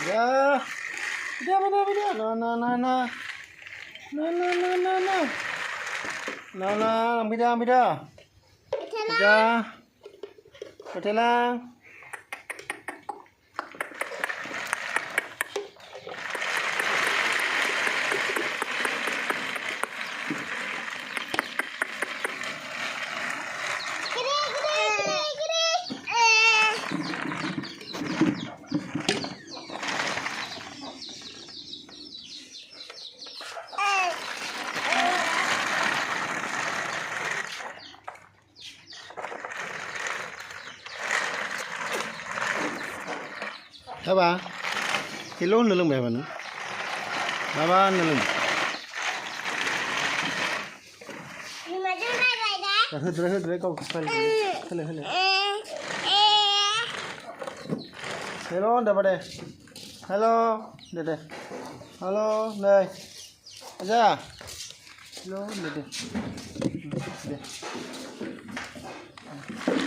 Dah. Dah, dah, dah. Nah, nah, nah, nah. Nah, nah, nah, nah, nah. Nah, nah, nah, dah, dah. Dah. Dah. ໄປບາ ເຮັດໂລນເລື່ອງແບບນັ້ນ ບາບາ ນັ້ນ ກະເຮັດເລີຍ ເຮັດເລີຍ ກໍເຮັດເລີຍ ເຮັດເລີຍ ເຮັດເລີຍ ເຮັດເລີຍ ເຮັດໂລນເດີ ບາເດ ເຮັດໂລນເດີ ເຮັດໂລນເດີ. ອາຈາ ໂລນເດ ເດ.